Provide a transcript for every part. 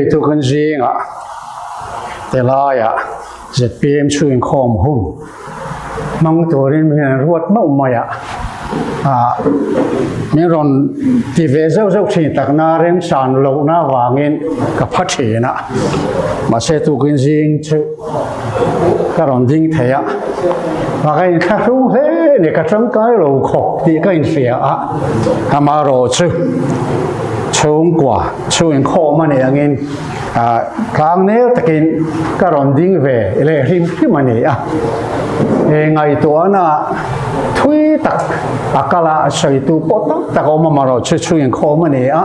Hei tukin zingah telaiah zpm chhuinkhawm hun hmang turin min an ruat mauh mai a, ah min rawn ti ve zeuh zeuh thin takna remchan lohna avangin ka pha thin a, mahse tukin zing chu ka rawn ding thei a, a ka inthlahrung hle a ni, ka tangkai lo khawp tih ka inhria a, amaherawhchu chhungkua chhungkhawm a nih angin ah tlang nel takin ka rawn ding ve leh hlim hlim a ni a, he ngaihtuahna thui tak a kal a sawitu pawh tak tak a awm amaherawhchu chhungkhawm a ni a.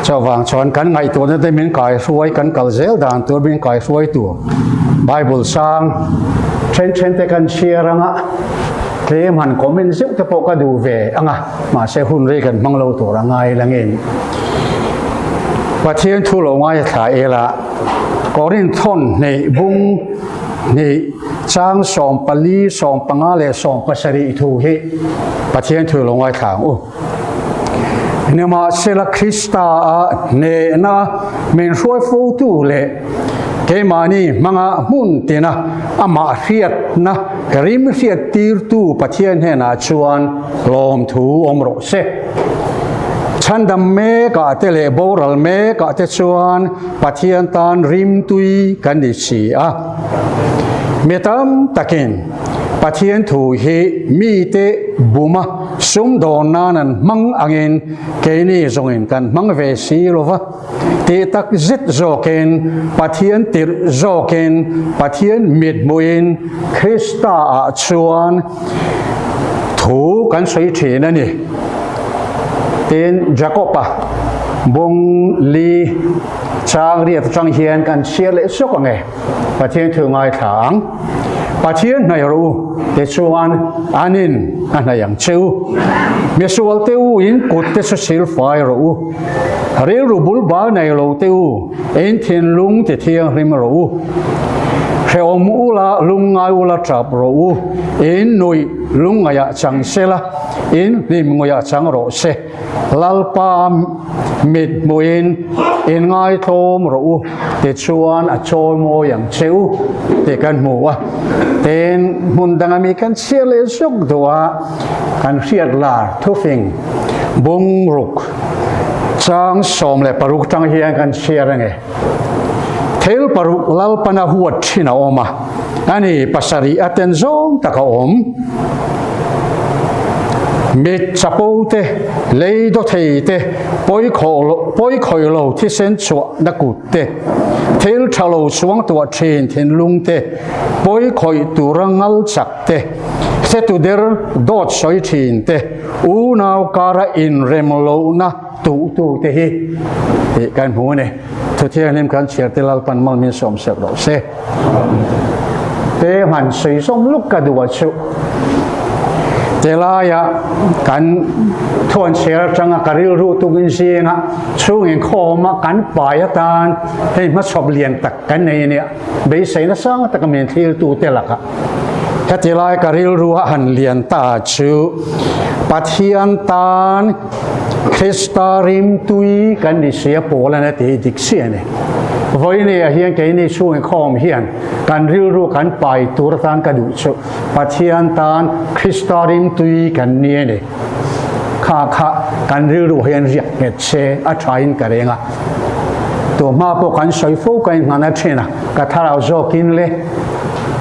Chuvang chuan kan ngaihtuahna te min kaihruai kan kal zel dan tur min kaihruai tur Bible sang then then te kan chhiar anga tlem han comment zeuh te pawh ka duh ve anga mahse hun rei kan hmang lo tur a ngai langin Pathian thu lo ngai a thla ela Korinthon hneih bung hnih chang 14 15 leh 17 thu hi Pathian thu lo ngai thla ang u. Nimahsela Krista a hnehna min hruai fotu leh keimahni hmanga hmun tina amah hriatna rim hriat tirtu Pathian hnenah chuan lawmthu awm rawh se. Chhandam mekah te leh boral mekah te chuan Pathian tan rimtui kan ni si a. Mi tam takin Pathian thu hi mite buma Sumdawn nan an hmang angin keini zawngin kan hmang ve si lo va, tih tak zet zawkin Pathian tirh zawkin Pathian mithmuhin Krista ah chuan thu kan sawi thin a ni. Tin, Jakob-a bung li chang riat atang hian kan chhiar leh sawk ang e. Pathian thu ngaithla ang. Pathian hnaih rawh u, tichuan an in a hnaih ang che u. Misual te u in kut te chu sil fai rawh u. Rilru bul bal nei lo te u, in thinlung ti thianghlim rawh u. Hrehawm ula lungngai ula tap rawh u, in nuih lungngaihah chang sela, in hlim ngawihah chang rawh se. Lalpa mit hmuhin in ngaitlawm rawh u tichuan a chawi mawi ang che u tih kan hmu a. Tin, hmun danga mi kan chhiar leh zawk duh a, kan hriat lar thufing bungruk chang 16 tang hian kan chhiar a ni. Thil paruk Lalpana huat thin a awm a, ani pasarih a ten zawng tak a awm. Mit chapo te, lei daw thei te, pawi khawih lo thisen chhuah na kut te, thil tha lo chuang tuah thin thinlung te, pawi khawih tura ngal chak te, hretu der dawt sawi thin te, unau kara inrem lohna tuh tu te hi tih kan hmu a ni. Thuthianghlim kan chhiar te Lalpan mal min sawm sek rawh se. Te han sawi zawm luk ka duh a chu. Te laia kan thuan chhiar atanga ka rilru tukin zinga chhungin khawma kan pai atan hei hmachhawp lian tak kan nei a nia. Beiseina sang taka min thlir tu te lakah heti lai ka rilru a han lian ta chu Pathian tan Krista rimtui kan ni sia pawl a na tih hi dik chiah a ni. Vawinia hian keini chhungin khawm hian kan rilru kan pai tur atan ka duh chu Pathian tan Krista rimtui kan ni a ni. Kha kha kan rilru hian riak nghet se a thain ka reng a. Tuhma pawh kan sawi fo ka inhman a thin a, ka thlarau zawkin le.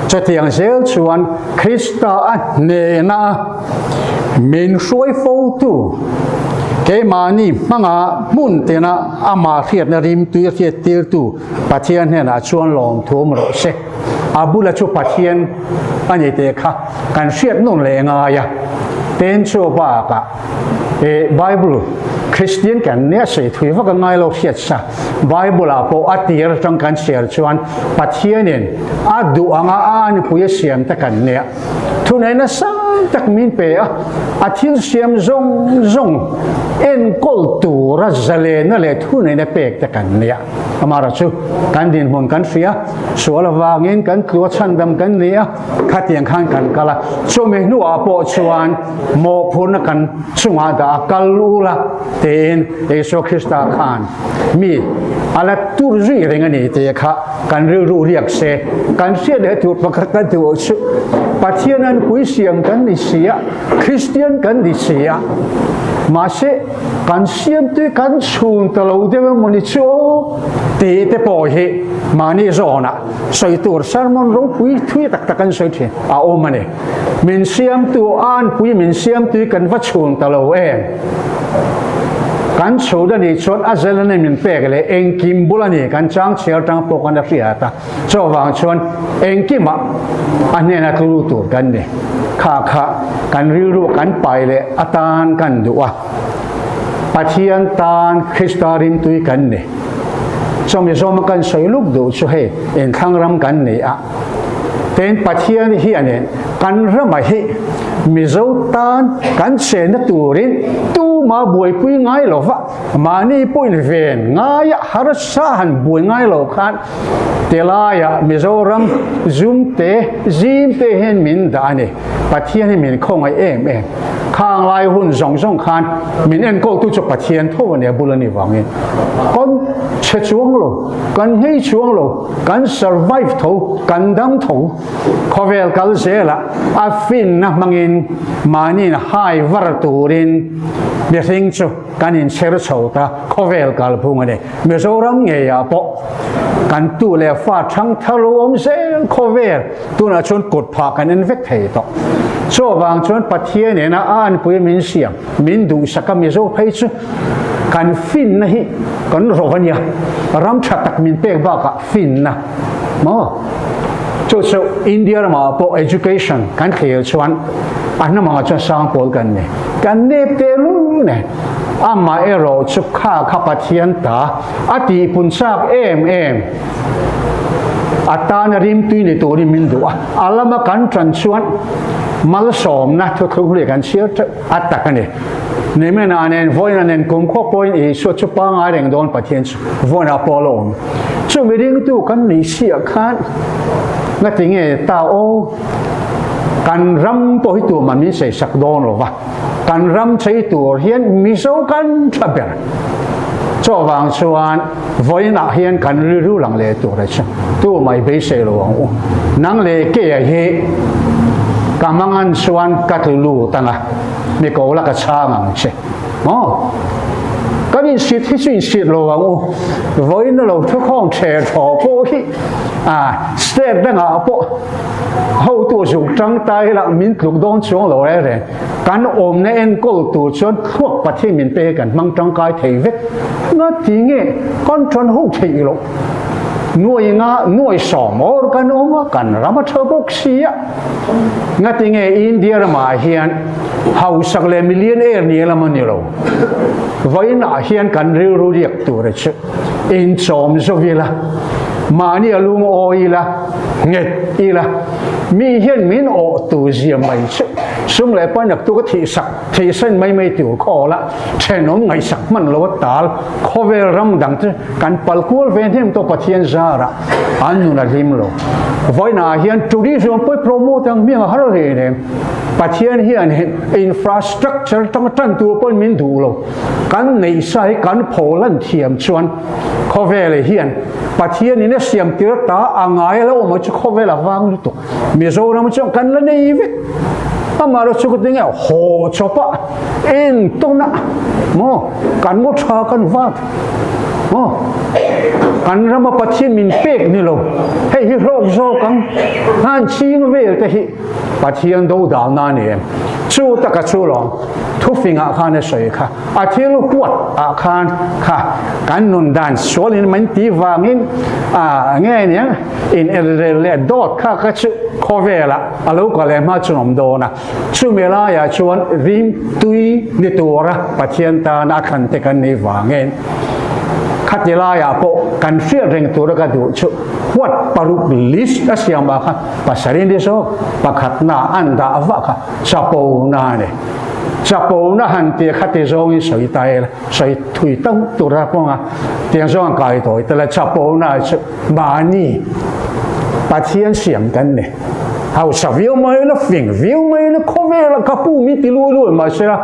Chutiang zel chuan Krista a hnehna a min hruai fotu keimahni hmanga hmun tina amah hriatna rimtui a hriattirtu Pathian hnenah chuan lawmthu awm rawh se. A bula chu Pathian a ni tih kha kan hriat nawn leh ngai a. Ten chu bakah E Bible Christian kan nia sei thui vak a ngai lo hriat sa. Bible ah pawh a tir atang kan chhiar chuan Pathianin a duh anga a anpui a siam te kan nia. Thuneihna sang tak min pe a, a thil siam zawng zawng enkawl tura zalenna leh thuneihna pek te kan nia. Amaherawh chu kan dinhmun kan hria, sual avangin kan tlu a chhandam kan ni a, khatiang khan kan kal a, chumi hnuah pawh chuan mawhphurhna kan chungah dah a kal ula tiin Isua Krista khan mi a la tur zui reng a ni tih kha kan rilru riak se, kan hriat leh tur pakhat kan duh chu Pathian an pui siam kan ni si a, Kristian kan ni si a, mahse kan siamtui kan chhun ta lo deuh emaw ni chu aw tih te pawh hi mahni zawnah sawi tur sermon ropui thui tak tak an sawi thin a awm a ni. Min siamtu anpui min siamtui kan va chhun ta lo em? Kan chhun a nih chuan a zel a ni min pek leh engkim bul a ni kan chang chhiar tang pawh kan la hriat a. Chuvang chuan engkimah a hnena tlu tur kan ni. Kha kha kan rilru kan pai leh atan kan duh a. Pathian tan Krista rimtui kan ni. Chumi zawma kan sawi luk duh chu hei inthlang ram kan ni a. Tin Pathian hianin kan rama hi Mizo tan kan chenna turin tuma buaipui ngai lova mahni pawhin ven ngaia harsa han buai ngai lo khan tilaiah Mizoram zum te zim te hian min dah a ni. Pathian hi min khawngaih em em. Khang lai hun zawng zawng khan min enkawltu chu Pathian tho a nia bul a nih vangin kan chhe chuang lo, kan nghei chuang lo, kan survive tho, kan dam tho. Khawvel kal zelah a finna hmangin mahniin hai var turin mihring chu kan inchher chho ta khawvel kalphung a ni. Mizoram ngeiah pawh kan tu leh fa thang thar lo awm zel khawvel Tunah chuan kut phah kan en vek thei tawh. Chuvang chuan Pathian nena a anpui min siam, min duhsak a Mizo phei chu kan finna hi kan rawh a nia. Ram tha tak min pek bakah finna maw? Chu chu India ramah pawh education kan thlir chuan a hnamah chuan sang pawl kan ni. Kan nep teh lul nen. Amah erawh chu kha kha Pathian ta a tihpun chak em em. A tana rimtui ni turin min duh a, a lama kan tan chuan malsawmna thuthlung hlui kan chhiar teuh a tak a ni. Nimena nen vawiina nen kumkhua pawhin Isua chu pangngai reng dawn Pathian chu vawiinah pawh a la awm. Chumi ringtu kan ni siah khan ngati nge ta aw kan ram pawh hi tumah min seisak dawn lo va. Kan ram chei tur hian Mizo kan tha ber. Chuvang chuan vawiinah hian kan rilru lang leh tur a chu tu mai beisei lo ang u. Nang leh keia hi ka mangan chuan ka tlu lut ang a, mi ko la ka chhang ang che. Maw? Kan insit hi chu insit lo ang u. Vawiin a lo thukhawm ther thaw pawh hi a state dangah pawh Hotu zuk tang ta ila min tluk dawn chuang lo reng reng. Kan awmna enkawl tur chuan thluak Pathian min pe hi kan hmang tangkai thei vek. Nga ti nge kan tan ho theih loh. Nuai nga nuai sawm awr kan awm a, kan ram a tha bawk si a. Nga ti nge India ramah hian hausak leh million air ni lam a ni lo. Vawiinah hian kan rilru riak tur a chu. Inchawm zo ila, mahni a lungawi ila, nghet ila, mi hian min awh tur zia mai chu sum leh pai nak tu ka thihsak thihsan mai mai tur khaw la, thenawm ngaihsak hman lo a tal khawvel ram dang te kan pal kual ve hnem tawh Pathian zarah an nun a hlim lo. Vawiinah hian tourism pawh promote ang hmiang a har hle reng. Pathian hian infrastructure tanga tan tur pawhin min duh lo. Kan neih sa hi kan pholan thiam chuan khawvel hian Pathian in a siam tir ta a ngai lo awm chu khawvel a vang lutuk. Mizoram chuan kan la nei vek. Amaherawhchu chu ka ti nge haw chawp a eng tawn a maw kan ngaw tha kan vat maw kan rama Pathian min pek ni lo hei hi hlawk zawk ang han ching vel te hi Pathian do dalna a ni em chu taka chu lawm Thufingah khan a sawi kha, a thil huat ah khan kha kan nun dan sual in min ti vangin a nge nia in elrel leh dawt kha kha chu khawvel ah a lo kal leh hma chuan awm dawn a, chumi laiah chuan rim tui ni tura Pathian tana a thlan te kan nih vangin. Khati laiah pawh kan hriat reng tura ka duh chu huat paruk list a siam ah khan pasarih ni zawk pakhatna an dah vah kha chapona a ni. Chapona han tih khati zawngin sawi ta ila, sawi thui tam tura kawnga tiang zawng an kai tawi tel a, chapona chu mahni Pathian siam kan ni. Hausa viau mai la, fing viau mai la, khawvela ka pu min ti lui lui mahsela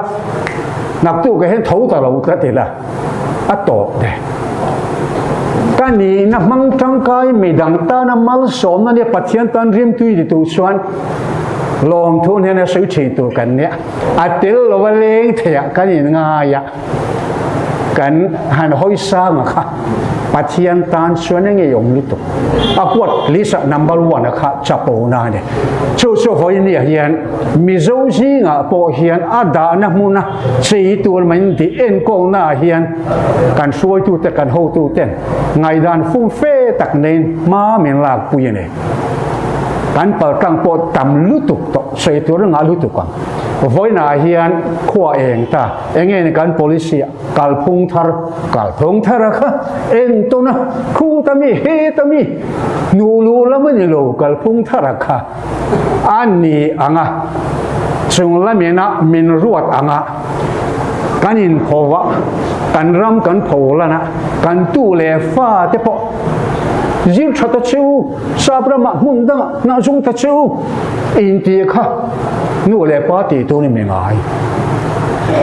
naktuk ah hian tho ta lo tlat ila a tawp te. Ka nihna hmang tangkai midang tana malsawmna nia Pathian tan rimtui ti tur chuan lawmthu hnena sawi thin tur kan nia. A tel lova leng theiah kan inngai a, kan han hawi sang a kha Pathian tan chuan a ngeiawm lutuk. A huat list ah number one a kha chapo na a ni. Chu chu vawinia hian Mizo zingah pawh hian a dahna hmuna chei tur mai in tih enkawlna ah hian kan hruaitute kan hotuten ngaihdan fumfe tak neiin hma min lakpui a ni. Kan paltlang pawh tam lutuk tawh, sawi tur a ngah lutuk ang. Vawiinah hian khua eng ta, eng nge ni kan policy ah kalphung thar, kalphung thar a kha eng tawn a, khu ta mi, he ta mi, hnu luh lam a ni lo, kalphung thar a kha a ni ang a, chung lamina min ruat ang a, kan inpho a, kan ram kan pho lan a, kan tu leh fa te pawh zir tha ta che u, sap ramah hmun dangah hnah zung ta che u intih kha nu leh pa tih tur ni mi ngai.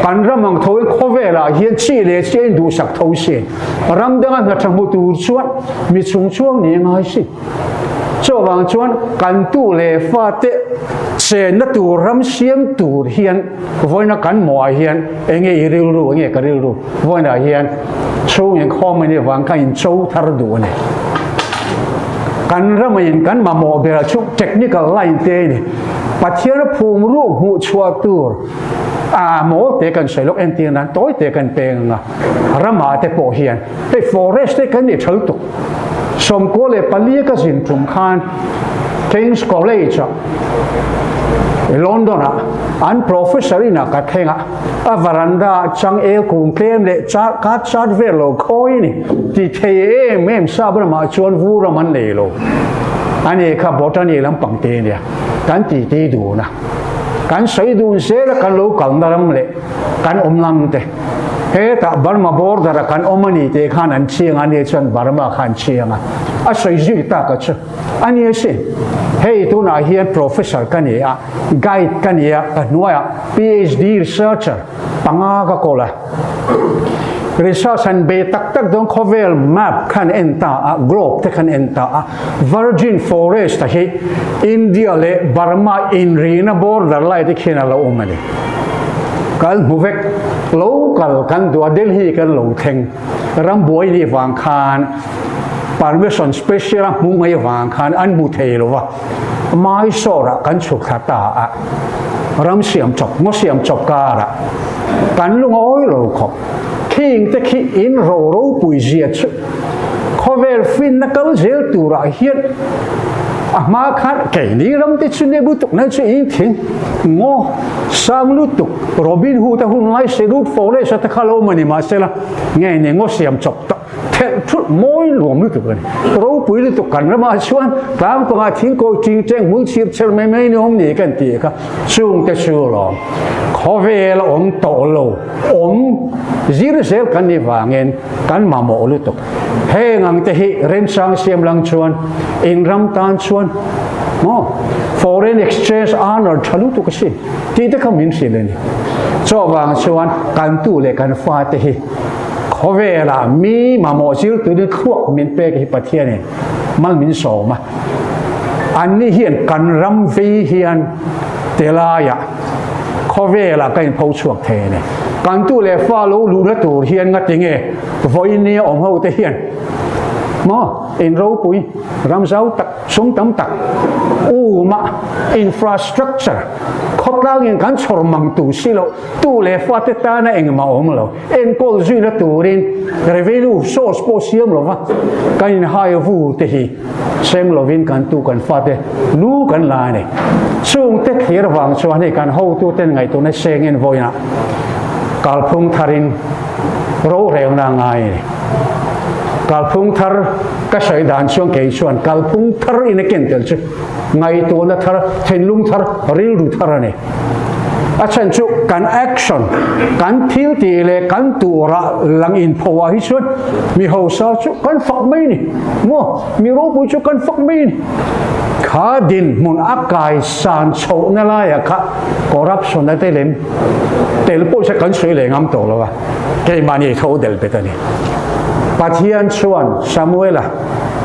Kan ram ang tho in khawvelah hian chi leh chi a induhsak tho si. Ram danga hna tha hmu tur chuan mi chung chuang ni a ngai si. Chuvang chuan kan tu leh fate chenna tur ram siam tur hian vawiina kan hmuhah hian enge i rilru enge ka rilru vawiinah hian chhung inkhawm a nih avang khan incho thar duh a ni. Kan ramain kan mamawh berah chu technical line te a ni. Pathian phum ruk hmuh chhuah tur a mawl te kan sawi lawk entir nan tawi te kan peng ang a, ramah te pawh hian hei forest te kan nih tha lutuk. 24 ka zin tum khan King's College ah London ah an professor in ah ka thleng a, a veranda ah changel kung tlem leh card chat vel lo khawi a ni ti thei em em sap ramah chuan vu ram an nei lo a ni kha botany lampang te ania kan ti ti dun a, kan sawi dun zel a kan lo kalna ram leh kan awm lam te. Hetah Burma border a kan awm a ni tih khan an chiang a, ani chuan Burma kha an chiang a, a sawi zui tak a chu a ni asin. Hei tunah hian professor ka ni a, guide ka ni a, ka hnuaiah PhD researcher panga ka kawl a. Research han bei tak tak dawn khawvel map khan en ta a, globe te khan en ta a, Virgin forest a hi India leh Burma inrina border lai te khian a lo awm a ni. Kal hmu vek, lo kal kan duh a Delhi kan lo thleng, rambuai nih vang khan permission special a hmu mai vang khan an hmu thei lo va, Mysore ah kan chhuk thla ta a, ram siam chawp, ngaw siam chawp karah kan lungawi lo khawp. Khing te khi in ro ropui zia chu khawvel finna kal zel turah hian a hma khan keini ram te chu ne lutuk na chu in thing ngaw sang lutuk Robin Hood a hun lai Sherwood Forest a te kha lo awm a ni mahsela nge ni ngaw siam chawp tak thelh thulh mawi nuam lutuk a ni ropui lutuk kan ramah chuan tlang pangah thingkawi ching cheng hmul chhir chher mai mai ni awm ni kan tih kha chung te chu lawm khawvel a awm tawh lo. Awm zir zel kan nih vangin kan mamawh lutuk. Heng ang te hi remchang siam lang chuan in ram tan chuan maw foreign exchange earner tha lutuk a si tih te kha min hrilh a ni. Chuvang chuan kan tu leh kan fa te hi khawvelah mi mamawh zir turin thluak min pek hi Pathianin mal min sawm a. Anni hian kan ram vei hian telaiah Khawvelah ka inpho chhuak thei a ni. Kan tu leh fa lo luhna tur hian nga tinge vawinia awm ho te hian maw in ropui ram zau tak sum tam tak um a infrastructure khawtlangin kan chhawr mang tur si loh tu leh fa te tana engmah awm lo enkawl zuina turin revenue source pawh siam lova kan inhai vur te hi Sem lovin kan tu kan fate lu kan la a ni. Chungte thlir vang chuan hei kan hotuten ngaihtuahna sengin vawiinah kalphung tharin rorelna a ngai a ni. Kalphung thar ka sawi dan chuan kei chuan kalphung thar in a ken tel chu ngaihtuahna thar, thinlung thar, rilru thar a ni. A chhan chu kan action, kan thil tih leh kan turah lang inpho ah hi chuan mi hausa chu kan fak mai ni maw, mi ropui chu kan fak mai ni. Kha dinhmun a kai san chhohna laiah kha corruption a tel em? Tel pawh hi kan sawi leh ngam tawh lo a, keimahni tho del bet a ni. Pathian chuan Samuela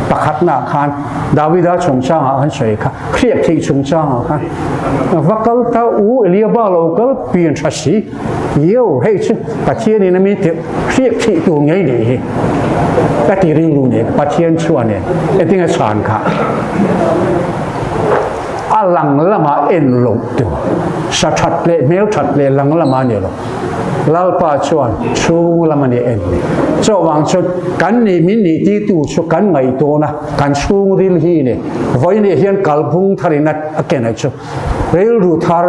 pakhatnaah khan Davida chungchangah khan sawi kha, hriat theih chungchangah khan va kal ta u Eliaba lo kal pian tha si, yo hei chu Pathianin a mi tirh hriat theih tur ngei nih hi ka ti rilru nen Pathian chuan nen engtin a chhan kha. A lang lamah en loh tur, sa that leh hmel that leh lang lamah a ni lo. Lalpa chuan chhung lam a ni en ni. Chuvang chuan kan nih min nih titu chu kan ngaihtuahna a, kan chhungril hi ni. Vawiin hian kalphung tharin a ken a chu. Rilru thar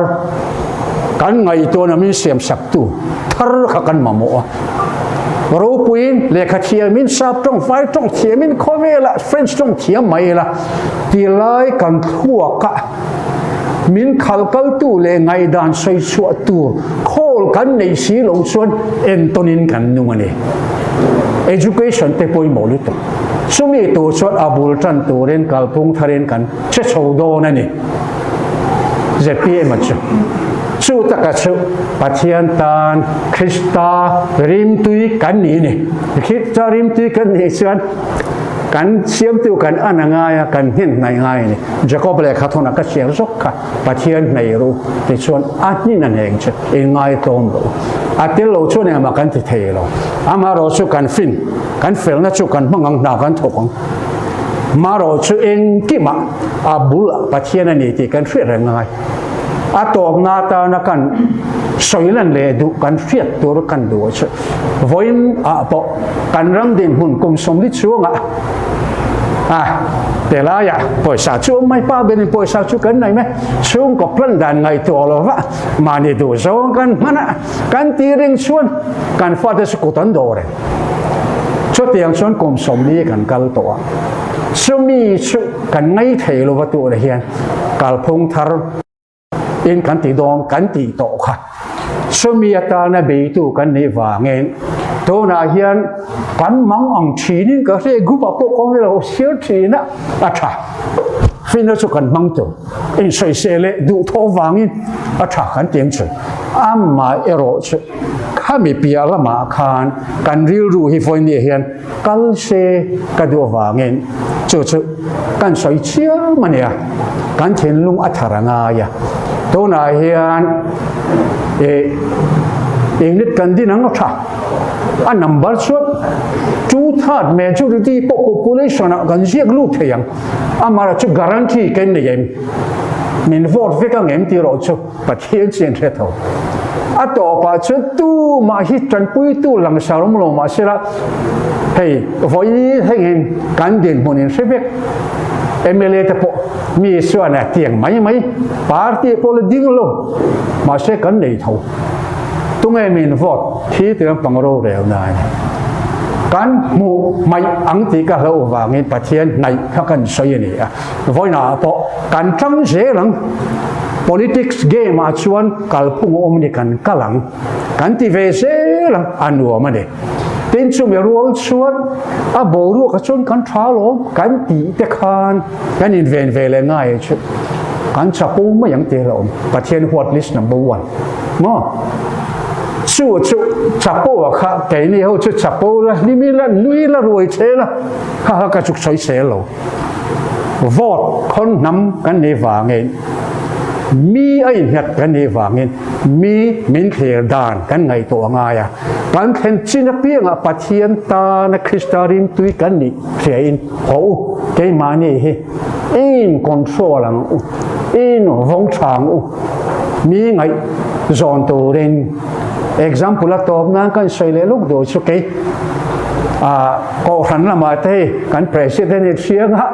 kan ngaihtuahna min siamsaktu thar kha kan mamawh a. Ropuiin lehkha thiamin sap tawng, vai tawng thiamin khawvelah French tawng thiam mai ila tilai kan thluak a min khal kaltu leh ngaihdan sawi chhuah tur khawl kan neih si lo chuan entawnin kan nung a ni. Education te pawimawh lutuk. Chumi tur chuan a bul tan turin kalphung tharin kan che chho dawn a ni. ZPM a chu. Chu taka chu Pathian tan Krista rimtui kan ni ni. Krista rimtui kan nih chuan kan siamtu kan an a ngai a, kan hnen hnaih ngai a ni. Jacob lehkha thawnah ka chhiar zawk kha Pathian hnaih ru tichuan a hnin a hneng chu in ngaitlawm lo. A tel lo chuan engmah kan ti thei lo. Amaherawh chu kan fin, kan felna chu kan hmang ang hna kan thawk ang. Marawh chu engkimah a bul Pathian a ni tih kan hriat reng ngai. A tawpna atana kan sawi lan leh duh kan hriat tur kan duh chu vawiin ah pawh kan ram dinhmun kum 40 chungah a telaiah pawisa chu awm mai pa berin pawisa chu kan nei mai chhungkaw plan dan ngaihtuah lo va mahni duh zawng kan hman a kan tih ring chuan kan fate chu kut an dawr reng. Chutiang chuan kum 40 kan kal tawh a, chumi chu kan ngai thei lova tur hian kalphung thar in kan ti dawn kan tih tawh kha. Chumi atana beitu kan nih vangin tunah hian kan mang ang thinin ka hre group ah pawh kawng ilo siar thin a, a tha. Finna chu kan hmang tur, insawisel leh duhthawh vangin a tha kan ti ang chu. Amaherawh chu Khami piah lamah khan kan rilru hi vawinia hian kal se ka duh avangin chu chu kan sawi chiam a nia, kan thinlung a thar a ngai a. Tunah hian eh unit kan din ang a tha, a number chuan two third majority pawh population ah kan ziak lut thei ang, amah chu guarantee kan nei em, min vote vek ang em tih erawh chu. Pathian chian hre tho. A tawpah chuan tumah hi tanpuitu langsar awm lo mah sela, hei vawi thlengin kan dinhmun in hre vek. Mla te pawh mi chuan a tiang mai mai, party pawh la ding lo, mahse kan nei tho. Tunge min vote thi ti lampang rorelna a ni. Kan hmuh hmaih ang tih ka hlauh vangin Pathian hnaih kha kan sawi a ni a. Vawiinah pawh kan tang zel ang. Politics game ah chuan kalphung a awm a ni, kan kal ang. Kan ti ve zel ang, a nuam a ni. Tin chumi rual chuan a boruak ah chuan kan tha alawm, kan tih te khan kan inven ve leh ngai chu kan chapo mai ang tih a hlauhawm. Pathian huat list number one maw? Chu chu chapo ah kha keini ho chu chapo la, hlim ila, nui la, ruai che la, kha kha ka chuk sawi sel lo. Vote khawn hnam kan nih vangin, mi a innghat kan nih vangin mi min thlir dan kan ngaihtuah a ngai a. Kan thlen chin apiangah Pathian tana Krista rimtui kan nih hriain haw u, keimahni hi in control ang u, in vawng tha ang u, mi ngaihzawn turin. Example a tawp nan kan sawi leh lawk duh chu kei. Kohhran lamah te hei kan President hi thiang a,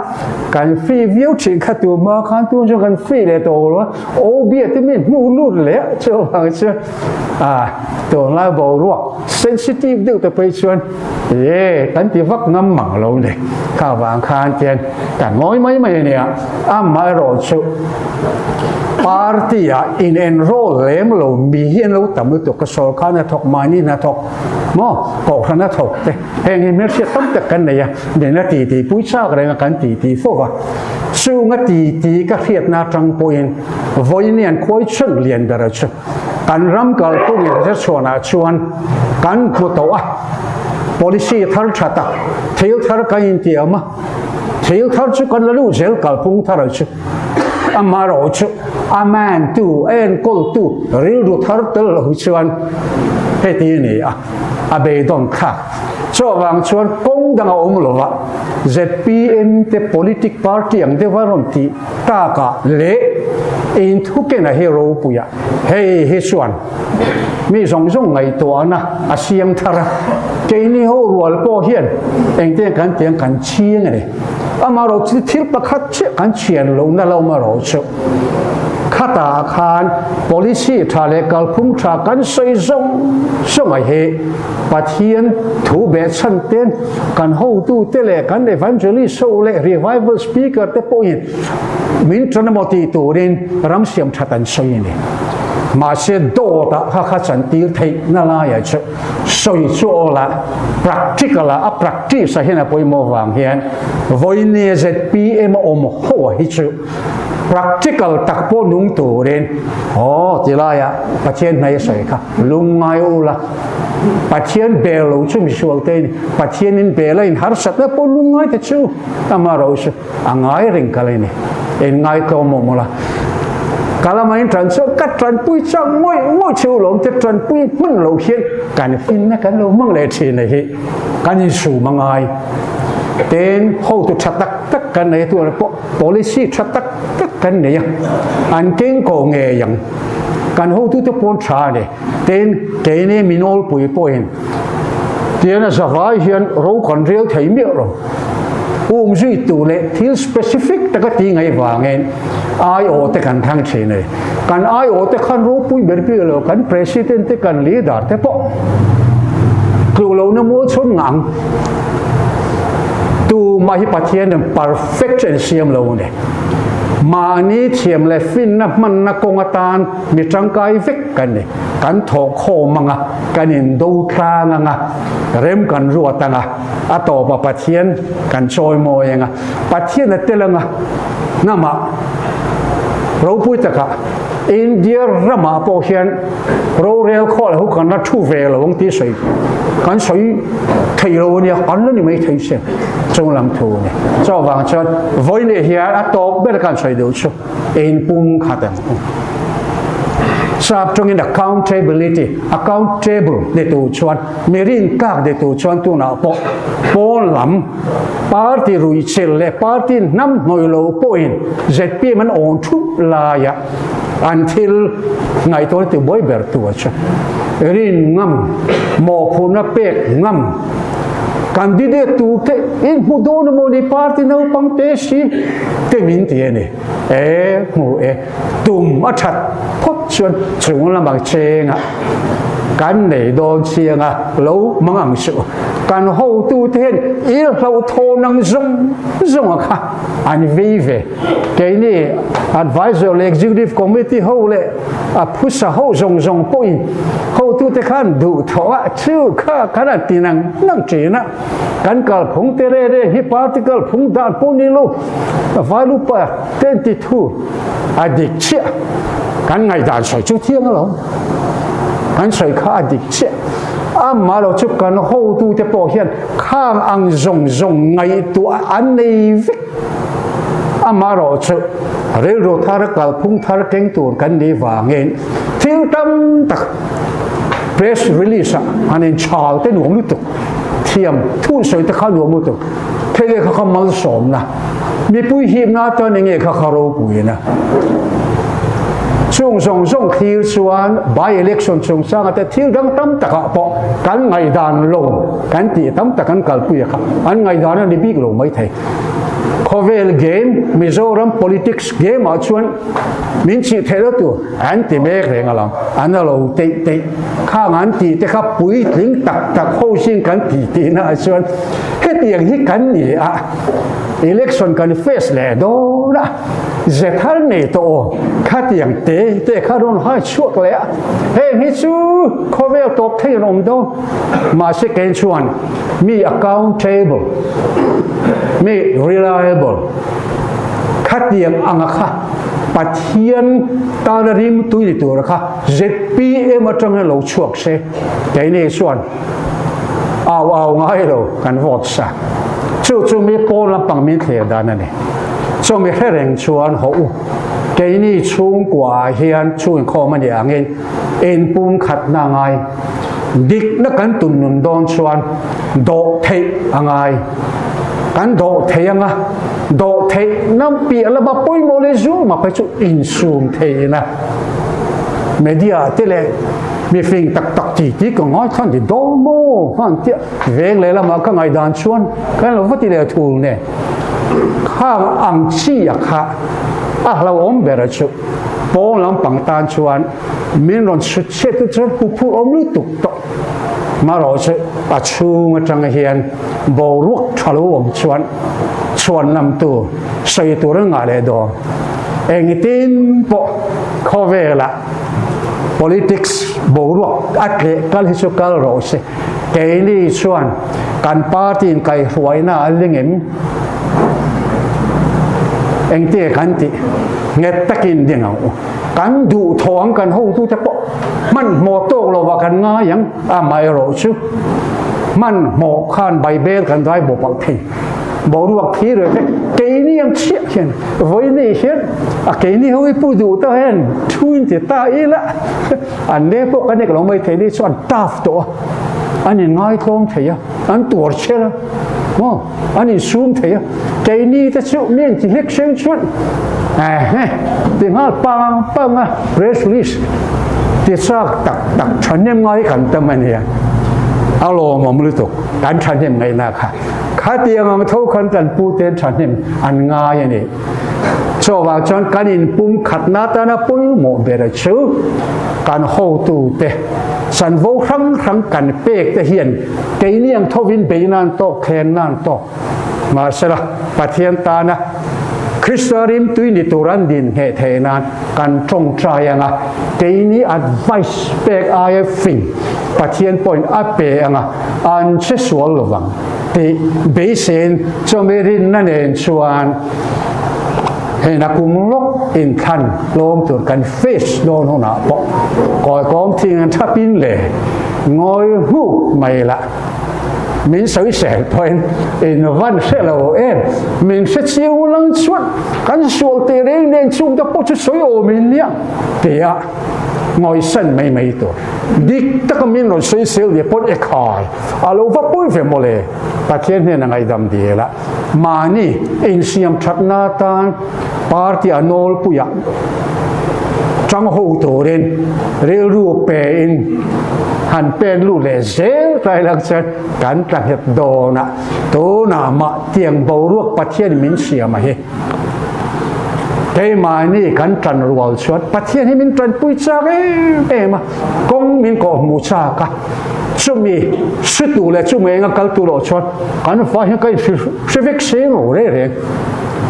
kan free viau thin kha tuma khan tun chu kan free leh tawh lo a, OB te min hmuh lut leh a chuvang chuan tunlai boruak sensitive deuh te phei chuan e kan ti vak ngam mang lo ni. Kha vang khan tian kan ngawi mai mai a nia, amaherawh chu party ah in enroll lem lo mi hi an lo tam lutuk ka sawrkar hnathawk mahni hnathawk maw kohhran a thawk te heng hi hmelhriat tam tak kan nei a nena ti ti pui chak reng a kan ti ti fo va chunga ti ti ka hriatna atang pawhin vawiin an khuai chhan lian ber a chu kan ram kalphung in hre chhuanah chuan kan hmu tawh a policy thar tha tak thil thar kan intiam a thil thar chu kan la luh zel kalphung thar a chu amaherawhchu a man tu a enkawl tu rilru thar tel lo chuan heti a ni a a beidawn thlak chuvang chuan kawng dang a awm lo va zpm te politic party ang deuha rawn tih takah leh inthuken a hi ropui a hei hi chuan mi zawng zawng ngaihtuahna a siam thar a keini ho rual pawh hian engtiang kan tiang kan chhing a ni. Amaherawh chu thil pakhat chiah kan chhian lohna lo amaherawh chu khatah khan policy tha leh kalphung tha kan sawi zawng zawng a hi Pathian thu behchhan ten kan hotute leh kan evangelist ho leh revival speaker te pawhin min tan emaw tih turin ram siam that an sawi a ni. Mahse dawtah kha kha chantir theihna laiah chu Sawi chu aw la, practical ah a practice ah hian a pawimawh vang hian vawinia zpm a awm ho a hi chu practical tak pawh nung turin aw ti laiah Pathian hmei a sawi kha lungngai u la, Pathian bel lo chu misual te in Pathian in bel a in harsatna pawh lungngai te chu amaherawh chu A ngai reng kal a ni. In ngai tlawm mawh mawlh a. Ka lama in tan chuan ka tanpui chak ngawih ngawih che u lawm te tanpui hman lo hian kan finna kan lo hmang leh thin a hi kan insum a ngai. Tin, hotu tha tak tak kan nei a tunah pawh policy tha tak tak kan nei a, an keng ko ngei ang. Kan hotute pawn tha a ni. Tin, keini minawlpui pawhin tian a zavai hian ro kan rel thei miah lo. Um zui tur leh thil specific taka ti ngaih vangin aiawh te kan thlang thin a ni. Kan aiawh te khan ropui ber ber lo, kan president te kan leader te pawh tluh lohna mual chhawn ngah ang. Tumah hi Pathian in perfect an siam lo a ni. Mahni thiam leh finna hmanna kawng atan mi tangkai vek kan ni. Kan thawhkhawm anga, kan indo tlang anga, rem kan ruat anga, A tawpa Pathian kan chawimawi anga, Pathian a tel anga hnamah ropui takah India ramah pawh hian rorel khawh lo kan la thu ve lo ang tih sawi kan sawi thei lo ania, kan la ni mai thei se chung lam thu a ni. Chuvang chuan vawiin hian a tawp ber kan sawi deuh chu inpum khat ang u. Sap tawngin accountability, accountable ni tur chuan Mi rin tlak de tur chuan tunah pawh pawn lam party ruihchilh leh party hnam hnawih lo pawhin zpm an awn thup laia an thil ngaihtuahna ti buai ber tu a chu rin ngam, mawhphurhna pek ngam, candidate tur te in hmu dawn emaw ni party naupang te si te min ti a ni. E hmu e, tum a that phawt chuan chung lamah chenga kan nei dawn chianga lo mang ang suh. Kan hotute hian il hlauhthawn ang zawng zawng a kha an vei ve. Keini advisor leh executive committee ho leh a phusa ho zawng zawng pawhin hotute khan duhthawh a chu kha kan han ti nang nang thin a. Kan kalphung te re re hi party kalphung dan pawh ni lo Vailupa 22 a dik chiah kan ngaihdan sawi chu thiang alawm kan sawi kha a dik chiah amah lo chu kan hotute pawh hian khang ang zawng zawng ngaihtuah an nei vek amah erawh chu rilru thar kalphung thar keng tur kan nih vangin thil tam tak press release ah an inchhal te nuam lutuk thiam thu sawi te kha nuam lutuk Thei leh kha kha malsawmna, mipui hipna atan enge kha kha ropuina. Chung zawng zawng thlir chuan by-election chungchanga te thil dang tam takah pawh kan ngaihdan lo kan tih tam tak an kalpui a kha an ngaihdan a ni bik lo mai thei. Khawvel game, Mizoram politics game ah chuan min chih theih lo tur an ti mek reng a lang. An a lo teih teih khang an tih te kha puitling tak tak ho zing kan ti tihna ah chuan hetiang hi kan ni a, election kan face leh dawn a. Ze thar nei tawh aw, khatiang te te kha rawn hai chhuak leh a, heng hi chu khawvel tawp thei an awm dawn. Mahse kei chuan mi accountable, mi reliable, khatiang anga kha Pathian tana rimtui ni tura kha zpm atangin lo chhuak se, keini chuan au au ngai lo kan vote sa. Chu chu mi pawn lampang min thlir dan a ni. Chumi hre reng chuan haw u, keini chhungkua hian chhungkhawm a nih angin inpum khatna a ngai. Dikna kan tun nun dawn chuan dawh theih a ngai. Kan dawh thei anga, dawh theihna piah lama pawimawh leh zuma phei chu insum theihna. Media te leh mifing tak tak ti ti ka ngai khan ti dawn maw han tia veng leh lamah ka ngaihdan chuan kan lo va ti leh thul nen. Khang ang chi a kha a hlauhawm ber a chu pawn lampang tan chuan min rawn chhut chhiat te chuan huphurh awm lutuk tawh. Marawh chu a chhung atang hian boruak tha lo awm chuan chhuan lam tur sawi tur an ngah leh dawn. Engtin pawh khawvelah politics boruak a tleh kal hi chu kal rawh se. Keini chuan kan party in kaihhruaina a ling em? Engtia kan tih? Nghet takin ding ang u. Kan duhthawh ang kan hotute pawh hmanhmawh tawk lovah kan ngai ang, amaherawh chu hmanhmawh khan Baibel kan dai bawp alh thei. Boruak thi reh vek keini ang chiah hian vawiini hian a keini ho hi pu duh ta hian thu in ti ta ila an ne pawh kan nek lo mai thei ni chu an tough tawh a, an in ngaitlawm thei a, an tuar chher a, maw an in sum thei a, keini te chu mi an ti hlek hreng chuan ehe ti nghal pang pang a press release ti chak tak tak thahnem ngai kan tam a nia a lawmawm lutuk kan thahnem ngaihna kha. Khatiang ang tho khan kan pu ten thahnem an ngai a ni. Chuvang chuan kan inpum khatna atana pawimawh ber chu kan hotute chanvo hrang hrang kan pek te hian keini ang thovin bei nan tawk, thlen nan tawk. Mahsela, Pathian tana Krista rimtui ni tur an din ngheh theih nan kan tawngtai anga keini advice pek aia fing Pathian pawhin a pe anga an che sual lovang tih beisein chumi rinna nen chuan hena kum lawk inthlan tlawm tur kan face dawn hunah pawh kawikawm thing an thapin leh ngawi hmuk mai lah min sawisel pawhin in van hre lo em min hre chiang lang chuan kan sual teh reng nen chung te pawh chu sawi awm in nia tia ngawisan mai mai tur. Dik taka min rawn sawisel leh pawn e khai a lo va pawi ve mawle. Pathian hnena ngaihdam dil a, mahni insiam thatna atan party a nawlpuiah tang ho turin rilru pein han pen lut leh zel tlai lang chuan kan tla nghet dawn a, tunah mah tiang boruak Pathian min siam a hi. Keimahni kan tan rual chuan Pathian hi min tanpui chak em em a, kawng min kawh hmu chak a, chumi hritu leh chumi enga kal tur loh chuan kan fa hian ka inhre vek seng lo reng reng.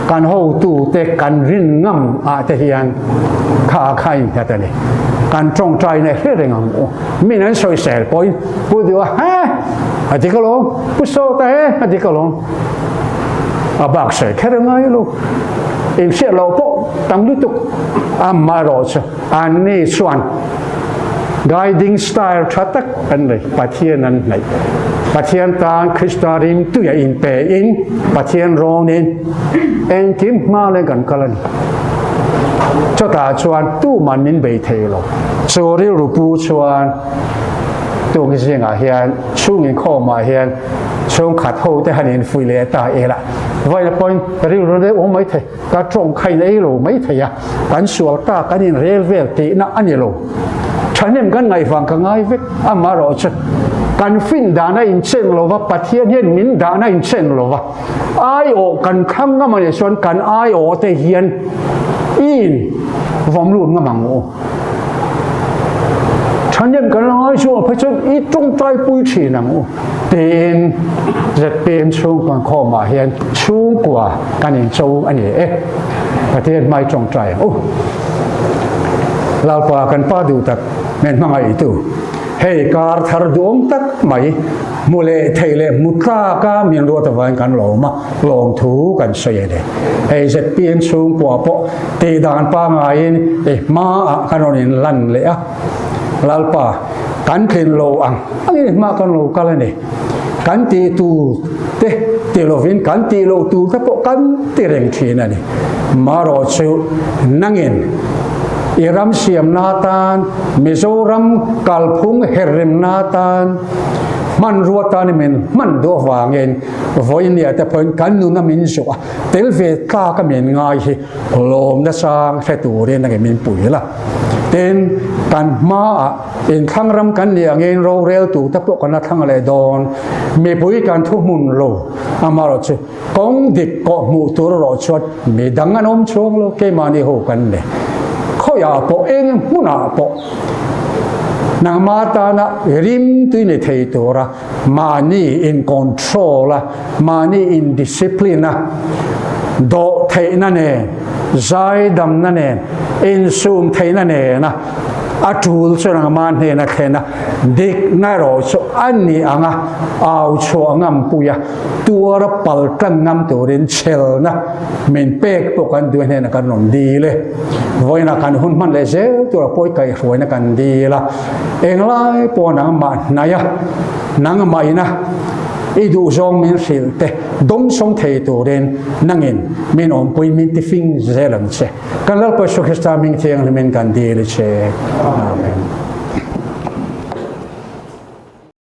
Kan hotute kan rin ngam ah te hian kha kha innghet a ni. Kan tawngtaina hre reng ang u. Min an sawisel pawhin Pu Duha he a dik alawm, Pu Sawta he a dik alawm. A bak sawi kher a ngai lo. Inhriat loh pawh tam lutuk. Amaherawhchu anni chuan guiding style tha tak an nei, Pathian an hnaih. Pathian tan Krista rimtuia inpe in Pathian rawnin engkim hma leng kan kal a ni. Chutah chuan tuman min bei thei lo. Chu rilru pu chuan tuk zingah hian chhung inkhawmah hian. Chhungkhat ho te han infuih leh ta ila vawiin pawhin rilru deuh awm mai thei, ka tawng kha in ei lo mai thei a, kan sual ta kan inrel vel tihna a ni lo. Thahnem kan ngaih vang ka ngai vek, amaherawh chu kan fin dana inchen lova Pathian hian min dahna inchen lova aiawh kan thlang ngam a nih chuan kan aiawh te hian in vawm lut ngam ang u. Thahnem kan la ngai chu a phei chuan i tawngtai pui thin ang u tiin zpm chhungkua khawmah hian chhungkua kan incho a ni e. Pathian hmai tawngtai ang u. Lalpa kan pa duh tak min hmangaihtu hei kar thar duhawm tak mai hmu leh thei leh hmu tlaka min ruat avangin kan lawm a, lawmthu kan sawi a ni. Hei zpm chhungkua pawh tihdan pangaiin i hmaah kan rawn inlan leh a, Lalpa kan tlin lo ang angin i hma kan lo kal a ni. Kan tih tur te ti lovin kan tih loh tur te pawh kan ti reng thin a ni. Marawh chu nangin i ram siamna atan, Mizoram kalphung herremna atan hmanrua tan i min hman duh avangin vawinia te pawhin kan nuna min zawh a, tel ve tlak a min ngai hi lawm nasang hre turin nangin min pui la. Tin, kan hmaah Inthlang ram kan nih angin roreltu te pawh kan la thlang leh dawn. Mipui kan thuhmun lo, amaherawhchu kawng dik kawh hmuh tur erawh chuan midang an awm chhuang lo, keimahni ho kan ni. Khawiah pawh eng hmunah pawh nangmah tana rim tui ni thei tura mahni in control a, mahni in discipline a, dawh theihna nen, zaidamna nen, insum theihna nena a tul chu nangmah hnena thlen a, dikna erawh chu a ni ang a, au chhuah ngam pui a, tuar a pal tlang ngam turin chhelna min pek pawh kan duh hnenah kan rawn dil e. Vawiinah kan hun hman leh zel tura pawi kaihhruaina kan dil a, englai pawh nangmah hnaih a, nangmah ina i duhzawng min hrilh te dawngsawng thei turin nangin min awmpui min tifing zel ang che. Kan Lalpa Isu Krista hming thianghlimin kan dil i che. Amen.